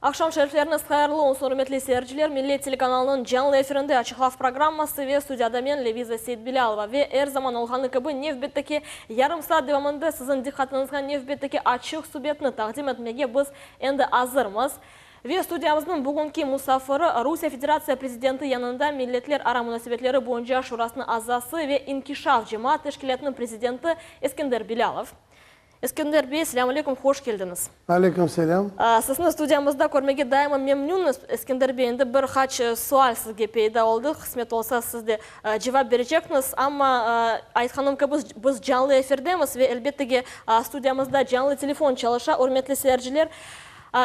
Aqşam şerifleriñiz hayırlı olsun, ürmetli seyirciler! Millet telekanalınıñ canlı efirinde Açıq laf programması ve studiyada men, Leviza Seytbilâlova. Ve er zaman olğanı kibi, nevbetteki yarım saat devamında siziñ diqqatıñızğa nevbetteki açıq subetni taqdim etmege biz endi azırmız. Ve studiyamıznıñ bugünki musafiri, Rusiye Federatsiya Prezidenti yanında Milletlerara munasebetleri boyunca Şurasınıñ azası ve İnkişaf cemaat teşkilâtınıñ prezidenti Eskender Bilâlov. Eskender bey, selâm aleyküm, hoş keldiñiz. Aleyküm selâm. Sizni studiyamızda körmege daima memnünmiz, Eskender bey. Endi bir qaç sual sizge peyda oldı, qısmet olsa siz de cevap berecekñiz. Amma, aytqanım kibi, biz canlı efirdemiz ve, elbette ki, studiyamızda canlı telefon çalışa. Ürmetli seyirciler,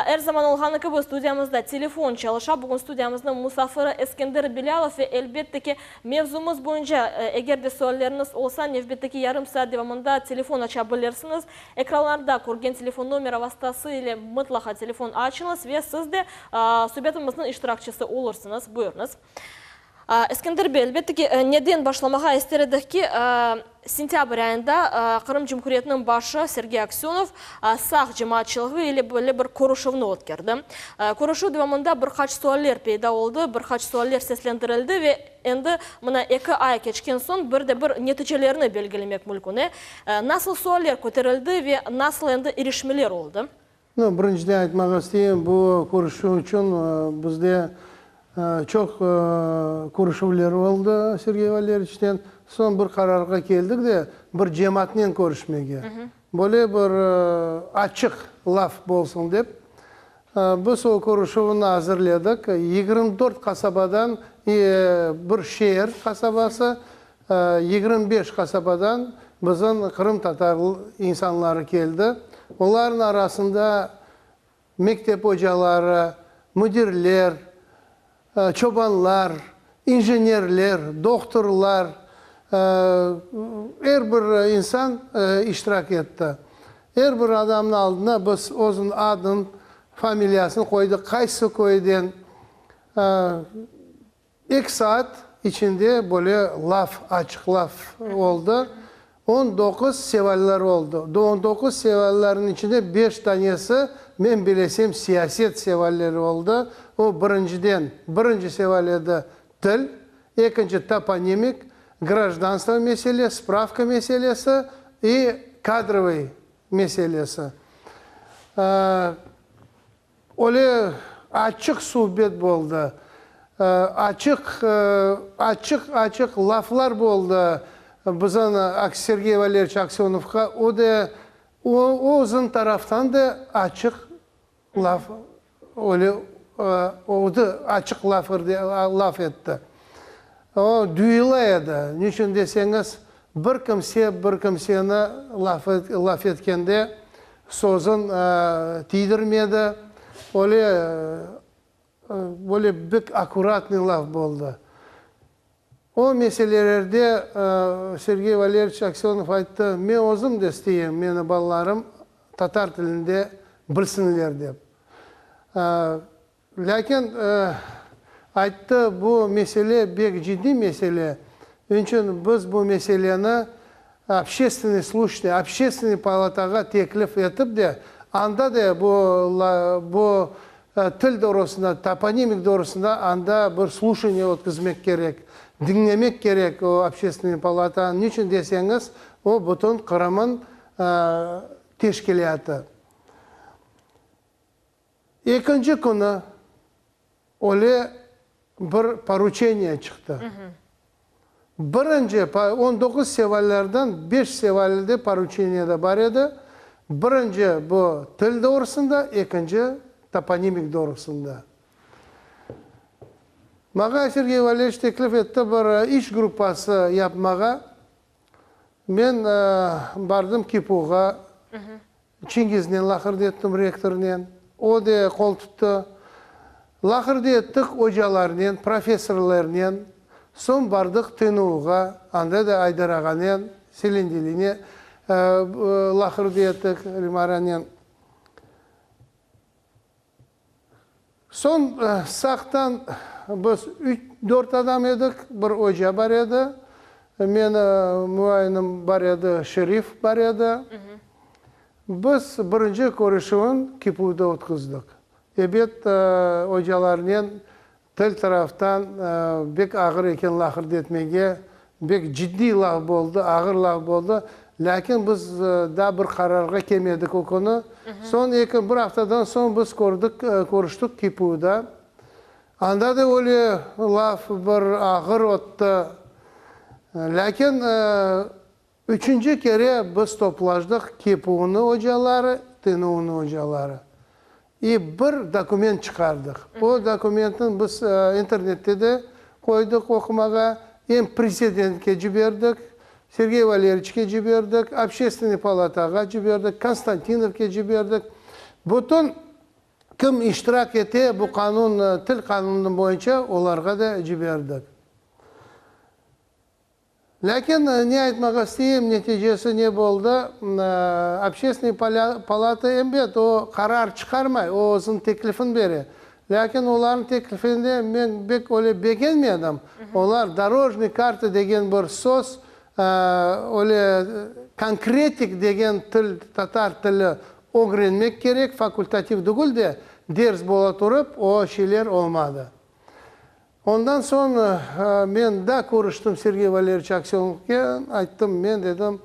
Er zaman olğanı kibi, studiyamızda telefon çalışa. Bugün studiyamıznıñ musafiri Eskender Bilâlov ve, elbette ki, mevzumız boyunca eger de sualleriñiz olsa, nevbetteki yarım saat devamında telefon aça bilirsiñiz. Ekranlarda körgen telefon nomera vastası ile mıtlaqa telefon açıñız ve siz de subetimizniñ iştirakçisi olursıñız. Buyurıñız. Eskender bey, elbette ki, neden başlamağa ister edik ki, sentâbr ayında Qırım Cumhuriyetiniñ başı Sergey Aksönov Saq cemaatçılığı ile böyle bir körüşüvni ötkerdi. Körüşüv devamında bir qaç sualler peyda oldı, bir qaç sualler seslendirildi ve endi mına eki ay keçken soñ bir de bir neticelerni belgilemek mülkün. Nasıl sualler köterildi ve nasıl endi irişmeler oldı? No, birinciden aytmağa isteyim, bu körüşüv içün bizde çoq körüşüvler oldı Sergey Valeryeviçnen. Soñ bir qararğa keldik de, bir cemaatnen körüşmege. Böyle bir açıq laf bolsun dep. Biz o körüşüvni azırledik. 24 qasabadan bir şeer qasabası, 25 qasabadan bizim qırımtatar insanları keldi. Olarnıñ arasında mektep ocaları, müdirler, çobanlar, injenerler, dohturlar, er bir insan iştirak etti. Er bir adamnıñ aldına biz özüniñ adın, familiyasını qoydıq, qaysı köyden, Eki saat içinde böyle laf, açıq laf oldı. 19 sevaller oldı. 19 sevallerniñ içinde beş tanesi, men bilesem, siyaset sevalleri oldı. O, birinciden, birinci seval edi til, ekinci toponimik, grajdanstvo mesele, spravka meselesi i kadrovıy meselesi. Öyle açıq suhbet boldı, açıq, açıq-açıq laflar boldı bizim Sergey Valeryeviç Aksönovqa, o da, o özüniñ taraftan da açıq laf, öyle, o da açıq laf etti. O, duyula edi, niçün deseñiz, bir kimse bir kimseni laf etkende sözün tiydirmedi, öyle, böyle bek akkuratnıy laf boldı. O meselelerde Sergey Valeryeviç Aksönov ayttı, men özüm de isteyim, meni balalarım tatar tilinde bilsinler dep. Lâkin, ayttı, bu mesele bek ciddiy mesele, onıçün biz bu meseleni общественный слушание, общественный palatağa teklif etip de, anda da bu, bu til doğrusında, toponimik doğrusında anda bir sluşaniye ötküzmek kerek, diñlemek kerek o общественный palatanı, niçün deseñiz, o bütün Qırımıñ teşkilâtı. Ekinci künü öyle bir poruçeniye çıqtı. Birinci, 19 sevallerden beş sevalde poruçeniyede bar edi. Birinci bu til doğrusında, ekinci toponimik doğrusında. Maña Sergey Valeryeviç teklif etti bir iş gruppası yapmağa. Men bardım KİPUğa. Çingiznen laqırdı ettim, rektornen. O de qol tuttı. Laqırdı ettik ocalarnen, professorlarnen. Soñ bardıq TNUğa, anda da Aydar ağanen, Selendilinen laqırdı ettik, Rimaranen. Soñ Saqtan biz üç, dört adam edik, bir oca bar edi, meni muayyenim bar edi, Şerif bar edi. Biz birinci körüşüvin KİPUda ötküzdik. Ebet, ocalarnen til taraftan bek ağır eken laqırdı etmege, bek ciddiy laf boldı, ağır laf boldı. Lâkin biz daa bir qararğa kelmedik o künü. Soñ eki, bir aftadan soñ biz kördik, körüştik KPU-da. Anda da öyle laf bir ağır ötti. Lâkin üçünci kere biz toplaşdıq, KPU-nıñ ocaları, TNU-nıñ ocaları. İ bir dokument çıqardıq. O dokumentni biz internette de qoydıq oqumağa, em prezidentke ciberdik, Sergey Valeryeviçke ciberdik, Общественный palatağa ciberdik, Konstantinovke ciberdik. Bütün kim iştirak ete bu qanun, til qanunı boyunca, olarğa da ciberdik. Lâkin ne aytmağa isteyim, neticesi ne boldı? Общественный palata, elbet, o qarar çıqarmay, o özüniñ teklifini bere. Lâkin olarnıñ teklifinde men bek öyle begenmedim. Olar дорожный karta degen bir söz, öyle konkretik degen til, tatar tili ögrenmek kerek, fakultativ degil de, ders bola turıp, o şeyler olmadı. Ondan soñ men da körüştim Sergey Valeryeviç Aksönovke, ayttım, men dedim,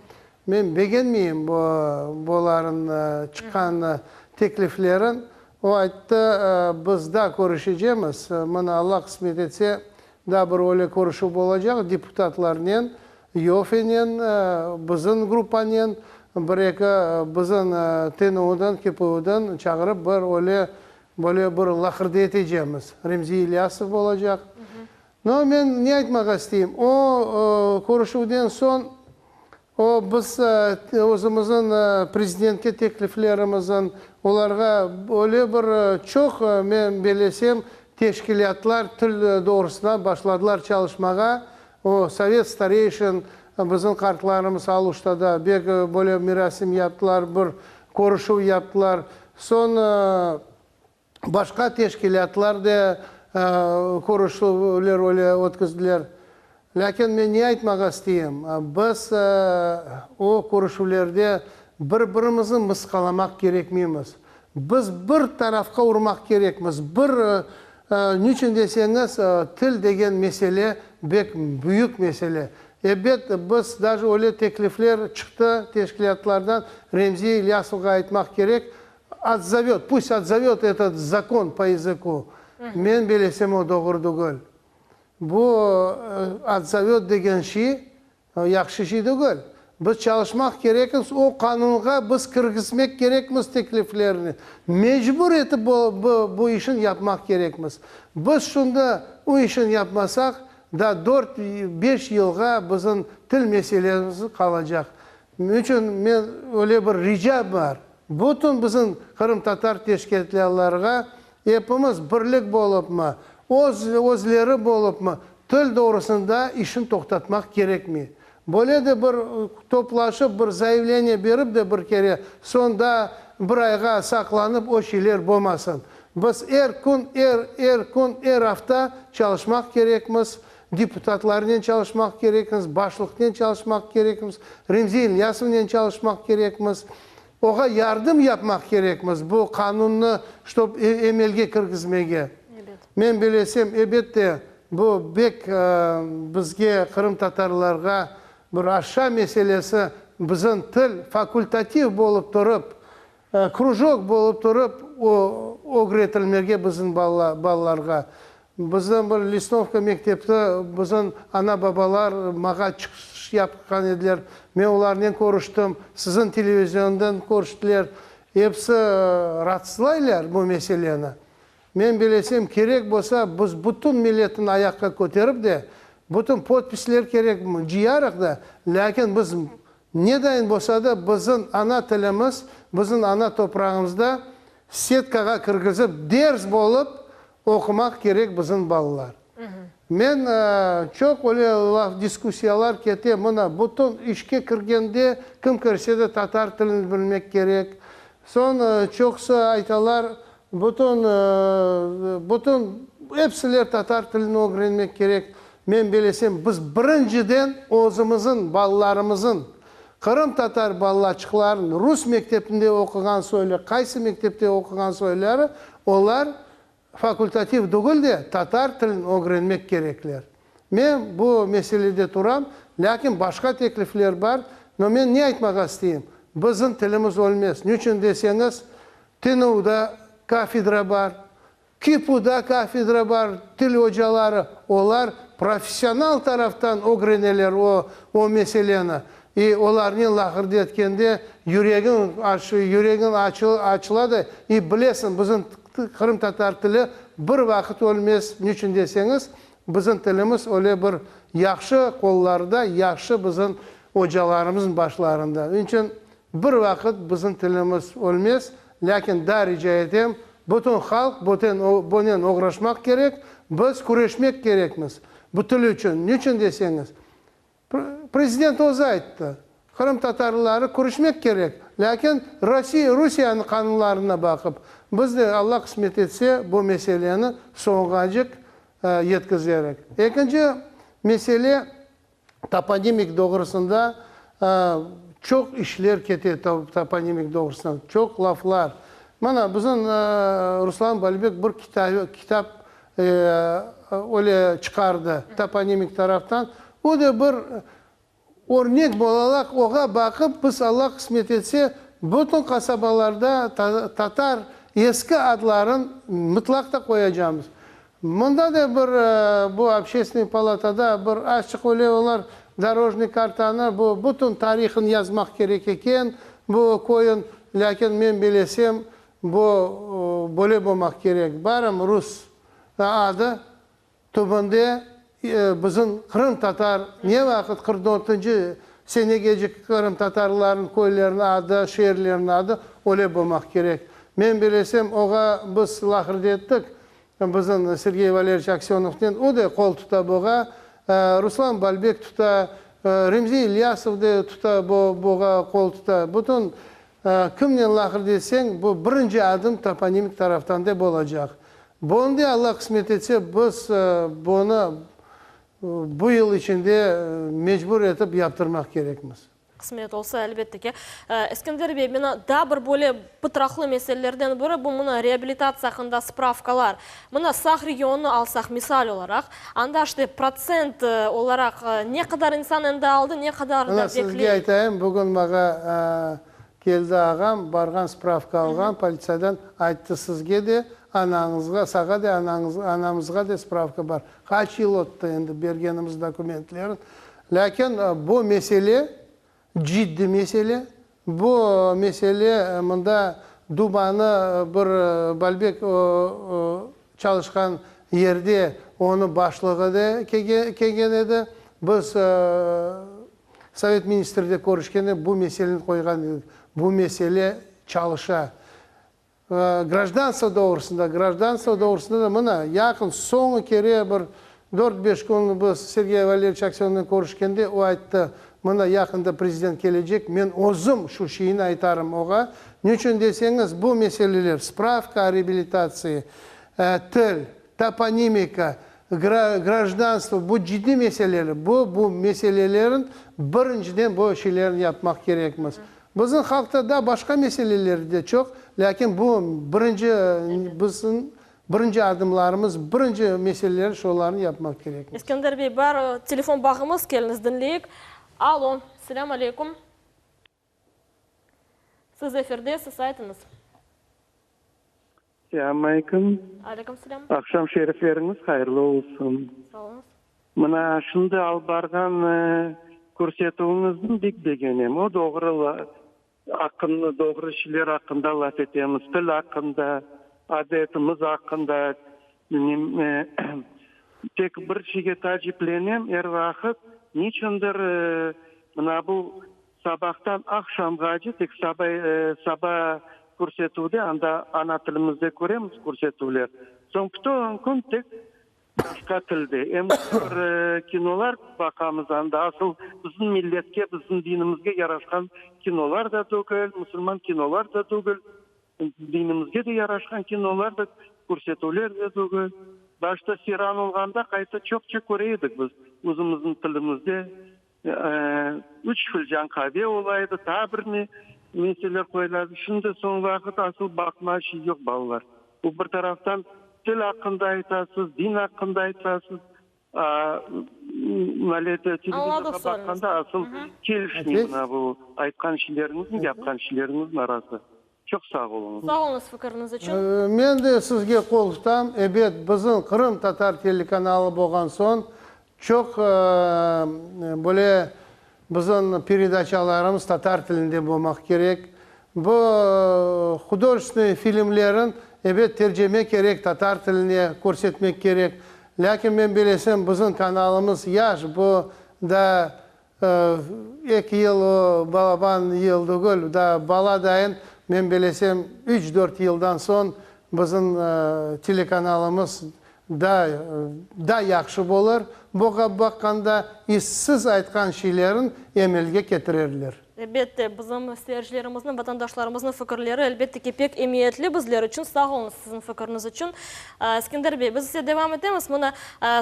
men begenmeyim bularnıñ çıqqan tekliflerin. O ayttı, biz da körüşecemiz, mına Alla qısmet etse, da bir öyle körüşüv olacaq deputatlarnen, İoffenen, bizim gruppanen, bir-eki bizim TNU-dan, KPU-dan çağırıp bir öyle böyle bir laqırdı etecemiz. Remzi İlyasov olacaq. No, men ne aytmağa isteyim? O körüşüvden soñ o biz özümizniñ prezidentke tekliflerimizin, olarğa öyle bir çoq, men belesem, teşkilâtlar til doğrusında başladılar çalışmağa. O Sovet stareyşin, bizim qartlarımız Aluştada bek böyle merasim yaptılar, bir körüşüv yaptılar. Soñ başqa teşkilâtlar da körüşüvler öyle ötkizdiler. Lâkin men ne aytmağa isteyim? Biz o körüşüvlerde bir-birimizni mısqalamaq kerekmeymiz. Biz bir tarafqa urmaq kerekmiz. Bir, niçün deseñiz, til degen mesele bek büyük mesele. Ebet, biz daje öyle teklifler çıqtı teşkilâtlardan, Remzi İlyasovğa aytmaq kerek, отзовет, пусть отзовет этот закон по языку. Men belesem, o doğru degil. Bu отзовет degen şey yahşı şey degil. Biz çalışmaq kerekmiz, o qanunğa biz kirgizmek kerekmiz tekliflerni. Mecbur etip bu, bu işin yapmaq kerekmiz. Biz şunda o işin yapmasaq, da 4-5 yılğa bizim til meselemiz qalacaq. İçün men öyle bir rica bar. Bütün bizim qırımtatar teşkilâtlarğa epimiz birlik bolıpmı, öz özleri bolıpmı, til doğrusında işin toqtatmaq kerekmey. Böyle de bir toplaşıp, bir заявление berip de bir kere, soñ da bir ayğa saqlanıp o şeyler bolmasın. Biz er kün, er, er kün, er afta çalışmaq kerekmiz, deputatlarnen çalışmaq kerekmiz, başlıqnen çalışmaq kerekmiz, Remzi İlyasovnen çalışmaq kerekmiz. Oğa yardım yapmaq kerekmiz bu qanunnı, ştob emelge kirgizmege. Men bilesem, elbette, bu bek bizge, qırımtatarlarğa bir aşa meselesi, bizim til fakultativ bolıp turıp, krujok bolıp turıp, o ögretilmege bizim balalarğa. Bizim bir Lesnovka mektepte bizim ana-babalar maña çıqış yapqan ediler. Men olarnen körüştim, siziñ televiziondan körüştiler. Episi raatsızlaylar bu meseleni. Men bilesem, kerek bolsa, biz bütün milletni ayaqqa köterip de, bütün podpisler kerek cıyarıq da, lâkin biz ne dayın bolsa da, bizim ana tilimiz, bizim ana toprağımızda setkağa kirgizip, ders bolıp oqumaq kerek bizim balalar. Men çoq öyle laf, diskussiyalar kete, mına bütün işke kirgende, kim kirse de tatar tilini bilmek kerek. Soñ çoqusı aytalar, bütün, bütün epsiler tatar tilini ögrenmek kerek. Men bilesem, biz birinciden özümizin balalarımızın, qırımtatar balaçıqların rus mektepinde oquğan soyları, qaysı mektepte oquğan soyları. Olar fakultativ tügül de, tatar tilin ögrenmek kerekler. Men bu meselede turam, lâkin başqa teklifler bar. No men ne aytmağa isteyim? Bizim tilimiz ölmez. Niçün deseñiz, TNUda kafedra bar, KİPUda kafedra bar, til ocaları, olar professional taraftan ögreneler o, o meseleni. I olarnen laqırdı etkende yüregiñ, yüregiñ açıla da, i bilesiñ, bizim qırımtatar tili bir vaqıt ölmez. Niçün deseñiz, bizim tilimiz öyle bir yahşı qollarda, yahşı bizim ocalarımıznıñ başlarında. Onıñ içün Bir vaqıt bizim tilimiz ölmez, lâkin daa rica etem, bütün halq boten bonen oğraşmaq kerek, biz küreşmek kerekmiz bu til içün. Niçün deseñiz, prezident özü ayttı, qırımtatarları kürüşmek kerek, lâkin Rossiya, Rusiyeniñ qanunlarına baqıp, biz de, Alla qısmet etse, bu meseleni soñğacıq yetkizerik. Ekinci mesele, Toponimik doğrusında çoq işler kete, toponimik doğrusında çoq laflar. Mana, bizim Ruslan Balbek bir kitap öyle çıqardı toponimik taraftan. O da bir örnek bolalaq, oğa baqıp biz, Alla qısmet etse, bütün qasabalarda tatar eski adların mıtlaq da qoyacamız. Mında da bir bu Общественный palatada bir azçıq öyle olar dorojnıy kartanı bu bütün tarihın yazmaq kerek eken bu köyün, lâkin men bilesem bu böyle bolmaq kerek, barım rus adı tübünde bizim qırımtatar ne vaqıt 44-nci senegecik qırımtatarların köyleriniñ adı, şeerleriniñ adı öyle bolmaq kerek. Men bilesem oğa biz laqırdı ettik, Bizim Sergey Valeryeviç Aksönovnen, o da qol tuta buğa, Ruslan Balbek tuta, Remzi İlyasov da tuta buğa qol tuta. Bütün kimnen laqırdı etseñ, bu birinci adım toponimik taraftan da bolacaq. Bunı da Alla qısmet etse, biz bunı bu yıl içinde mecbur etip yaptırmaq kerekmiz. Qısmet olsa, elbette ki. Eskender bey, mına daa bir böyle pıtraqlı meselelerden biri, bu mına reabilitatsiya aqqında spravkalar. Mına Saq regionını alsaq, misal olaraq, anda işte protsent olaraq ne qadar insan endi aldı, ne qadar da Mına sizge bekley. aytayım, bugün maña keldi ağam, barğan spravka alğan politsiyadan, ayttı sizge de, anañızğa, sağa de, anañız, anamızğa de spravka bar. Qaç yıl ötti endi bergenimiz dokumentlerin. Lâkin bu mesele ciddi mesele. Bu mesele mında Dumanı bir Balbek çalışqan yerde onıñ başlığı da kelgen edi. Biz Sovet ministrde körüşkende bu meseleni qoyğan edik. Bu mesele çalışa. Grajdanstvo doğrusında, grajdanstvo doğrusında da mına, yaqın soñu kere bir dört-beş kün biz Sergey Valeryeviç Aksönovnen körüşkende o ayttı, mına yaqında prezident kelecek, men özüm şu şeyni aytarım oğa. Niçün deseñiz, bu meseleler, spravka o reabilitatsiyi, til, toponimika, grajdanstvo, bu ciddiy meseleler. Bu, bu meselelerin birinciden bu şeylerni yapmaq kerekmiz. Bizim halqta daa başqa meseleler de çoq, lâkin bu birinci bizim birinci adımlarımız, birinci meseleler şolarnı yapmaq kerekmiz. Eskender bey, bar telefon bağımız, keliñiz diñleyik. Alo, selâm aleyküm. Siz efirdesiz, aytıñız. Selâm aleyküm. Aleyküm selâm. Aqşam şerifleriñiz hayırlı olsun. Sağ oluñız. Mına şimdi alıp barğan körsetüviñizni bek begenem. O doğru aqqında, doğru şeyler aqqında laf etemiz, til aqqında, adetimiz aqqında. Tek bir şeyge taaciplenem er vaqıt, niçündir mına bu Sabahtan aqşamğace tek saba saba körsetüvde, anda ana tilimizde köremiz körsetüvler. Soñ bütün kün tek başqa tilde. Em bir kinolar baqamız anda, asıl bizim milletke, bizim dinimizge yaraşqan kinolar da dögül, musulman kinolar da dögül. Dinimizge de yaraşqan kinolar da, körsetüvler de dögül. Başta Seyran olğanda qayta çoqça köre edik biz özümizniñ tilimizde. Üç filcan qave ola edi, taa bir ne meseler qoyula edi. Şimdi soñ vaqıt asıl baqma şey yoq balalar. Bu bir taraftan til aqqında aytasız, din aqqında aytasız, naleti televizorğa baqqanda asıl kelişmey mına bu aytqan şeyleriñizniñ, yapqan şeyleriñizniñ arası. Çoq sağ oluñız. Sağ oluñız fikiriñiz içün. Men de sizge qol tutam. Ebet, bizim qırımtatar telekanalı bolğan soñ, çoq böyle bizim peredaçalarımız tatar tilinde bolmaq kerek. Bu hudojestvenıy filmlerin, ebet, terceme kerek, tatar tiline körsetmek kerek. Lâkin men bilesem, bizim kanalımız yaş, bu daa Eki yıl o balaban yıl tügül, daa bala dayın, men bilesem, üç-dört yıldan soñ bizim telekanalımız daa daa yahşı bolır. Buğa baqqanda, siz aytqan şeylerin emelge ketirerler. Elbette, bizim seyircilerimizniñ, vatandaşlarımıznıñ fikirleri, elbette ki, pek emiyetli bizler içün. Sağ oluñız siziñ fikiriñiz içün. Eskender bey, biz ise devam etemiz. Mına,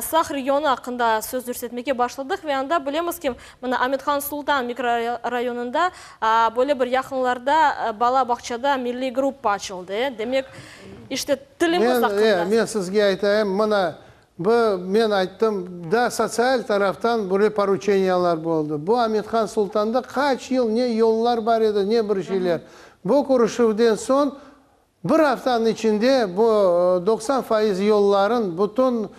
Saq regionı aqqında söz yürsetmege başladıq ve anda bilemiz ki, mına, Amethan Sultan mikrorayonında böyle bir yaqınlarda bala bağçada milliy gruppa açıldı. Demek, işte, tilimiz aqqında. Men sizge aytayım, mına, bu, men ayttım, daa sotsial taraftan böyle poruçeniyalar boldı. Bu Amethan Sultanda qaç yıl ne yollar bar edi, ne bir şeyler. Bu körüşüvden soñ Bir aftanıñ içinde bu 90% yolların bütün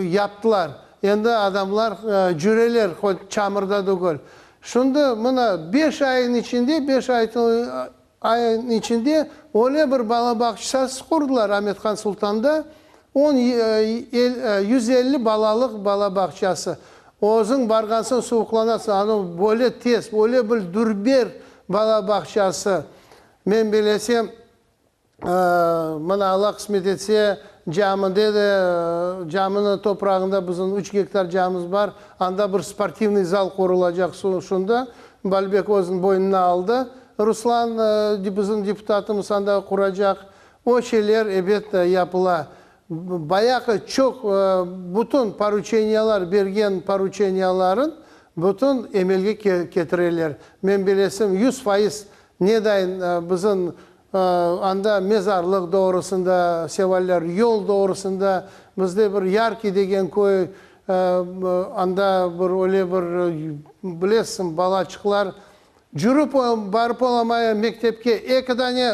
yaptılar. Endi adamlar cüreler, çamurda degil. Şimdi mına beş ayın içinde, beş ayın içinde öyle bir bala bağçasası qurdılar Amethan Sultanda, on, 150 balalıq bala bağçası. Özüñ barğan soñ suvuqlanasıñ, anavı böyle tez, öyle bir dülber bala bağçası. Men bilesem, mına Alla qısmet etse, camide de, caminiñ toprağında bizim üç gektar camimiz bar, anda bir sportivnıy zal qurulacaq şunda. Balbek özüniñ boynuna aldı. Ruslan, bizim deputatımız anda quracaq. O şeyler, ebet, yapıla. Bayağı çoq bütün poruçeniyalar, bergen poruçeniyaların bütün emelge ketireler. Men bilesem, 100% Ne dayın, bizim anda mezarlıq doğrusında sevaller, yol doğrusında, bizde bir Yarki degen köy, anda bir öyle bir, bilesiñ, balaçıqlar cürip barıp olamay mektepke, eki dane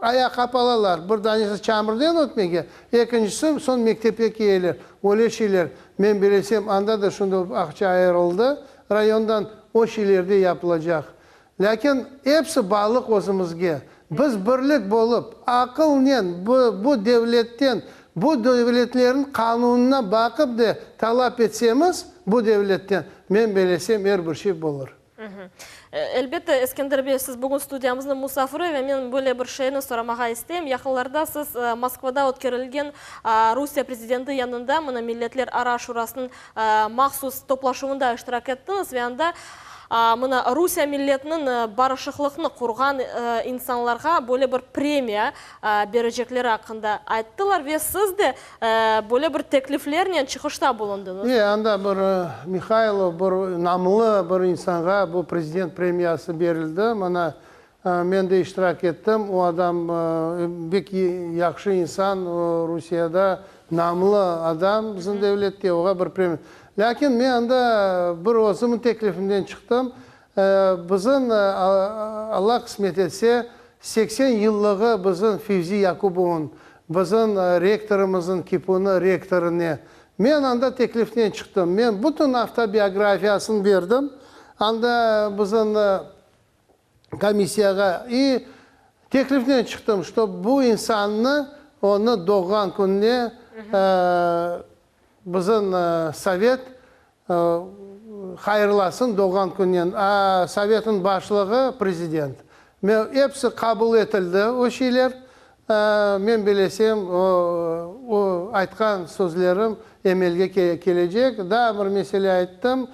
ayaqqap alalar, bir danesi çamurden ötmege, ekincisi soñ mektepke kiyeler, öyle şeyler. Men bilesem, anda da şunday aqça ayırıldı rayondan, o şeyler de yapılacaq. Lâkin epsi bağlıq özümizge. Biz birlik bolıp, aqılnen bu bu devletten, bu devletlerniñ qanunına baqıp de talap etsemiz bu devletten, men belesem er bir şey bolır. Elbette, Eskender bey, siz bugün studiyamıznıñ musafiri ve men böyle bir şeyni soramağa isteyim. Yaqınlarda siz Moskvada ötkerilgen Rusiye prezidenti yanında mına Milletler ara şurasınıñ mahsus toplaşuvında iştirak ettiñiz ve anda mına Rusiye milletiniñ barışıqlıqnı qurğan insanlarğa böyle bir premiya berecekleri aqqında ayttılar ve siz de böyle bir tekliflernen çıqışta bulundıñız. E, anda bir Mihaylov, bir namlı bir insanğa bu prezident premiyası berildi. Mına men de iştirak ettim. O adam bek yahşı insan, o Rusiyada namlı adam bizim devlette, oğa bir premiya. Lâkin men anda bir özümniñ teklifimden çıqtım. Bizim, Alla qısmet etse, 80 yıllığı bizim Fevzi Yakubovnıñ, bizim rektorımıznıñ, KİPUnıñ rektorına. Men anda teklifnen çıqtım. Men bütün avtobiografiyasını berdim. Anda bizim komissiyağa i teklifnen çıqtım, ştob bu insannı onı doğğan kününe bizim sovet hayırlasın doğğan kününen. A sovetniñ başlığı prezident. Men episi qabul etildi o şeyler. Men bilesem, o, o aytqan sözlerim emelge kelecek. Daa bir mesele ayttım.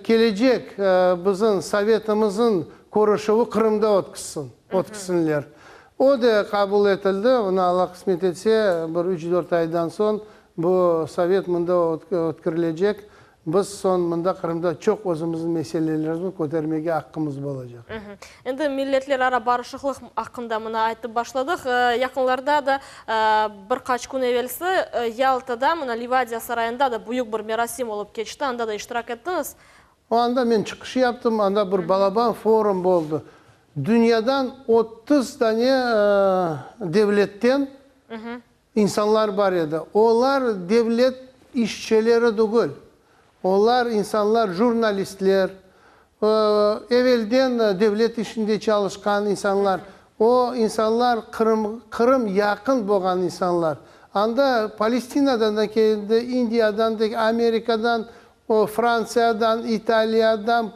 Kelecek bizim sovetimizniñ körüşüvi Qırımda ötküzsin, ötküzsinler. O da qabul etildi, onı Alla qısmet etse, bir üç-dört aydan soñ bu sovet mında ötkürilecek. Biz soñ mında Qırımda çoq özümizniñ meselelerimizni kötermege aqqımız bolacaq. Endi milletlerara barışıqlıq aqqında mına aytıp başladıq. Yaqınlarda da, bir qaç kün evelsi Yaltada, mına Livadiya sarayında da büyük bir merasim olıp keçti, anda da iştirak ettiñiz. O anda men çıqış yaptım, anda bir balaban forum boldı. Dünyadan 30 dane devletten İnsanlar bar edi. Olar devlet işçileri degil. Olar insanlar, jurnalistler, evelden devlet işinde çalışqan insanlar. O insanlar Qırım, Qırım yaqın bolğan insanlar. Anda Palestinadan da keldi, İndiyadan da, Amerikadan, Frantsiyadan, İtaliyadan,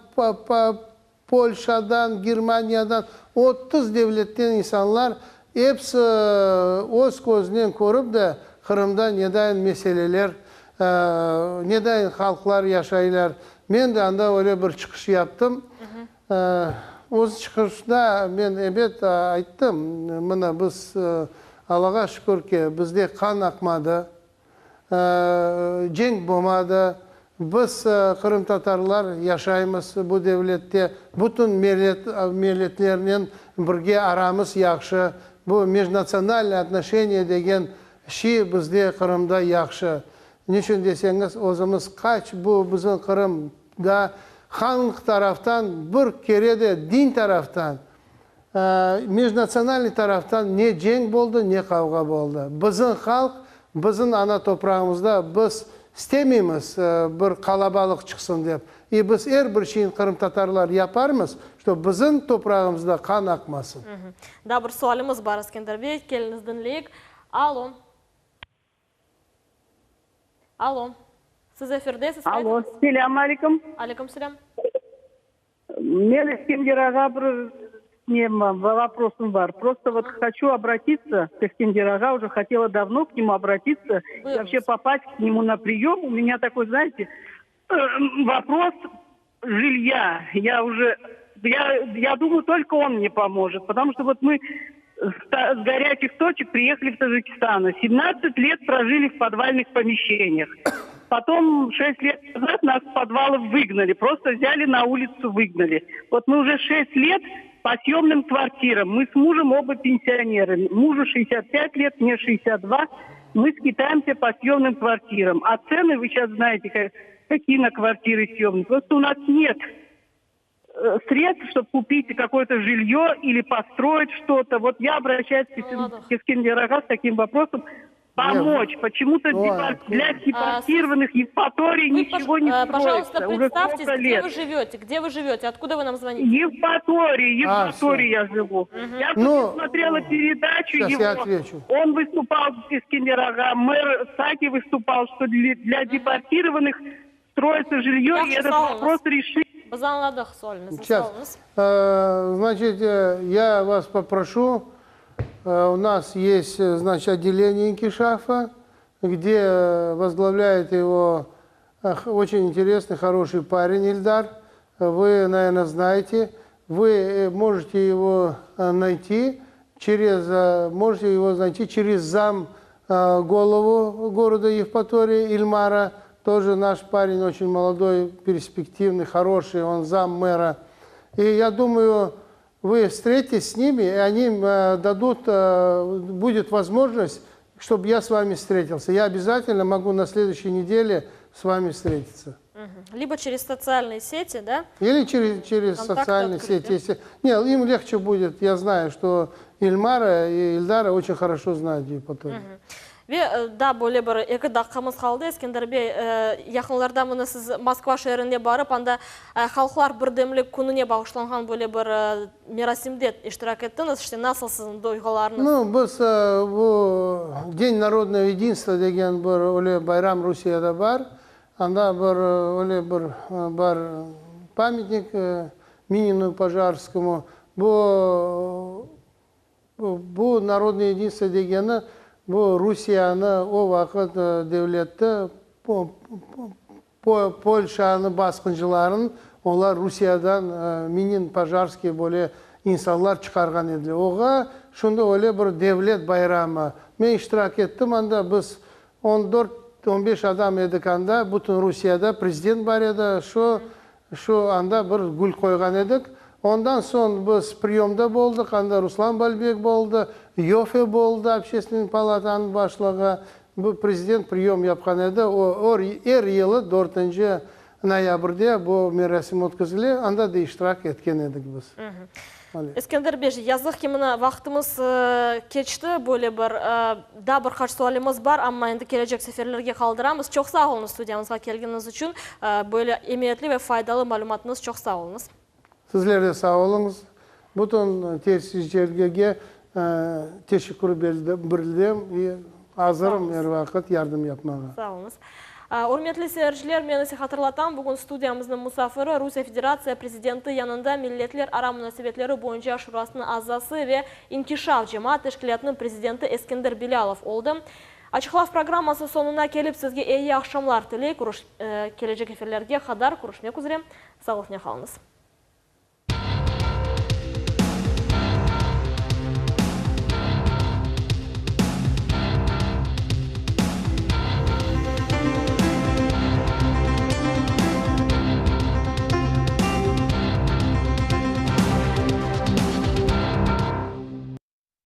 Polşadan, Germaniyadan, 30 devletten insanlar episi öz közünen körip de Qırımda nedayın meseleler, nedayın halqlar yaşaylar. Men de anda öyle bir çıqış yaptım. Öz çıqışta men ebet ayttım, mına biz, Allağa şükür ki, bizde qan aqmadı, Cenk bomadı. Biz, qırımtatarlar, yaşaymız bu devlette. Bütün milletlernen birge aramız yahşı. Bu mejnatsionalnıy otnoşeniye degen şiy bizde Qırımda yahşı. Niçün deseñiz, özümiz qaç bu bizim Qırımda hanlıq taraftan bir kere de din taraftan, Mejnatsionalnıy taraftan ne cenk boldı, ne qavğa boldı. Bizim halq, bizim ana toprağımızda biz istemeymiz bir qalabalıq çıqsın dep. İ biz er bir şeyni qırımtatarlar yaparmız, ştob bizim toprağımızda qan aqmasın. Daa bir sualimiz bar, Eskender bey, keliñiz diñleyik. Alo. Alo. Siz efirdesiz, Alo, selâm aleyküm. Aleyküm selâm. Men Eskender ağa bir nem voprosım bar. Просто вот хочу обратиться к Ескендер ağa, уже хотела давно к нему обратиться, и вообще попасть к нему на прием. У меня такой, знаете, вопрос жилья. Я уже, я, я думаю, только он мне поможет, потому что вот мы с, с горячих точек приехали в Таджикистан. 17 лет прожили в подвальных помещениях. Потом 6 лет назад нас с подвалов выгнали. Просто взяли на улицу, выгнали. Вот мы уже 6 лет по съемным квартирам. Мы с мужем оба пенсионеры. Мужу 65 лет, мне 62. Мы скитаемся по съемным квартирам. А цены, вы сейчас знаете, как, какие на квартиры съемные. Просто у нас нет э, средств, чтобы купить какое-то жилье или построить что-то. Вот я обращаюсь к Эскендер ağa с таким вопросом помочь. Почему-то для депортированных Евпатории ничего не строится. Пожалуйста, представьтесь, где вы живете? Где вы живете? Откуда вы нам звоните? Евпатории, Евпатории я живу. Я ну, смотрела передачу его. я отвечу. Он выступал, Эскендер ağa, мэр Саки выступал, что для, для депортированных строится жилье, и этот вопрос решить. Biz añladıq sualiñizni. Сейчас. Значит, я вас попрошу, у нас есть, значит, отделение Инкишафа, где возглавляет его очень интересный, хороший парень Ильдар. Вы, наверное, знаете. Вы можете его найти через, можете его найти через зам голову города Евпатории Ильмара. Тоже наш парень очень молодой, перспективный, хороший, он зам мэра. И я думаю, вы встретитесь с ними, и они дадут, будет возможность, чтобы я с вами встретился. Я обязательно могу на следующей неделе с вами встретиться. Либо через социальные сети, да? Или через, через социальные открыты. сети. Если... Нет, им легче будет. Я знаю, что Ильмара и Ильдара очень хорошо знают Евпаторию. Ve daa böyle bir eki daqqamız qaldı, Eskender bey, yaqınlarda mına siz Moskva şeerine barıp, anda Halqlar birdemlik kününe bağışlanğan böyle bir merasimde iştirak ettiñiz. İşte, nasıl siziñ duyğularıñız? Ну, biz bu День народного единства degen bir öyle bayram Rusiyada bar. Anda bir öyle bir bar памятник Минину Пожарскому. Bu bu народное единство degeni bu Rusiyanı o vaqıt devleti Polşanı basqıncıların olar Rusiyadan Minin, Pojarskiy böyle insanlar çıqarğan ediler. Oğa şimdi öyle bir devlet bayramı. Men iştirak ettim anda, biz 14. On beş adam edik anda, bütün Rusiyada prezident bar edi, şu şu anda bir gül qoyğan edik. Ondan soñ biz priyomda boldıq, anda Ruslan Balbek boldı, Yofe boldı, Общественный palatanıñ başlığı. Bu prezident priyom yapqan edi. O, er yılı 4 noyabrde bu merasim ötküzile, anda da iştirak etken edik biz. Eskender bey, yazıq ki, mına vaqtımız keçti, böyle bir daa bir qaç sualimiz bar, amma endi kelecek seferlerge qaldıramız. Çoq sağ oluñız studiyamızğa kelgeniñiz içün, böyle emiyetli ve faydalı malümatıñız, çoq sağ oluñız. Sizler de sağ oluñız. Bütün tesisçilerge teşekkür bildirem ve azırım er vaqıt yardım yapmağa. Sağ oluñız. Ürmetli seyirciler, men ise hatırlatam, bugün studiyamıznıñ musafiri Rusiye Federatsiya Prezidenti yanında Milletlerara munasebetleri boyunca Şurasınıñ azası ve İnkişaf cemaat teşkilâtınıñ prezidenti Eskender Bilâlov oldı. Açıq laf programması soñuna kelip, sizge eyi aqşamlar tiley, kelecek efirlerge qadar körüşmek üzre, sağlıqnen qalıñız.